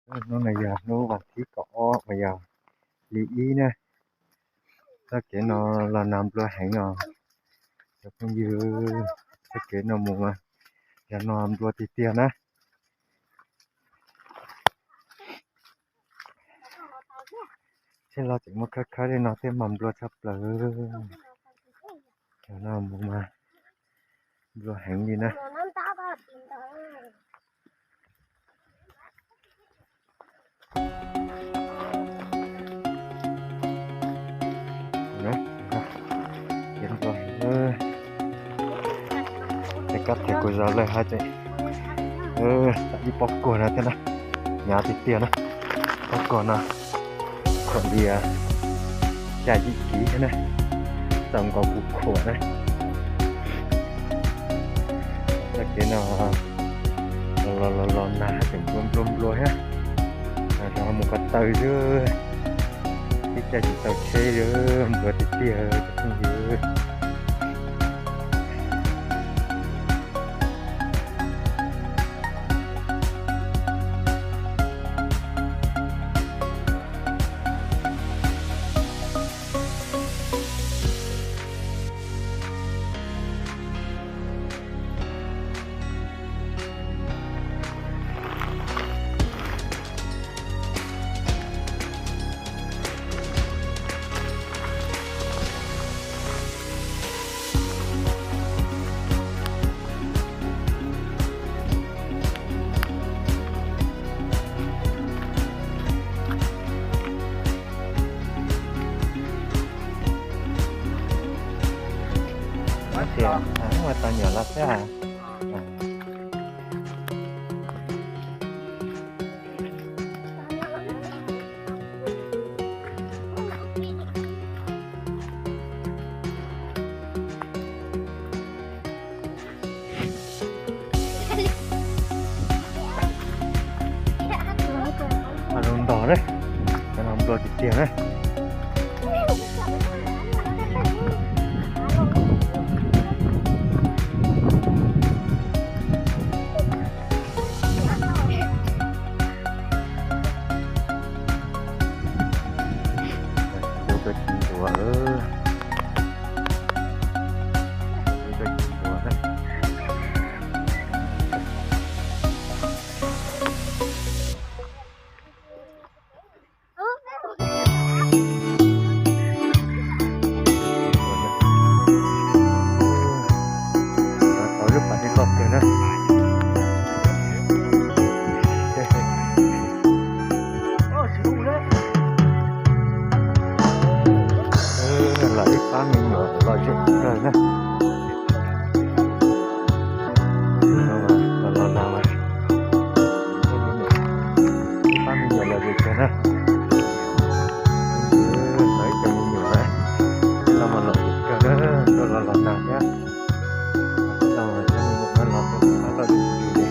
Hnub no yog hnub vas thib kaum ob uas yog hli ib na. Txoj kev no los nag nplua heev os cov phooj ywg. Txoj kev no mus mas yog no nplua tiag tiag na. Txhij loj tseem muaj khawb khawb li no thiab mas nplua tshaj plaws. Cov no mus mas nplua heev li na. Ces koj them kuv zov lawm hais tias ib pob kuag no thiab na, hnyav tiag tiag na. Pob kuag no khuam li xya yim kiv thiab na, txaus nkaus kuv khuam na. Txoj kev no los los los nag hais tias nplua nplua nplua thiab. Rov mus ko taw xwb, ib caij tsis tau tsheb li, nplua tiag tiag cov phooj ywg. Ua tau nyuam los xwb. Mas zoo ntog na, cov no nplua tiag tiag na. Tau lub pas dej loj kawg na. Los ib pab me nyuam lom zem kawg na. Los los nag mas ib pab me nyuam lom zem kawg na. Los ib co me nyuam na, los mas lom zem kawg na, tuaj los los nag thiab. Los mas cov me nyuam no los tus pab loj zem li.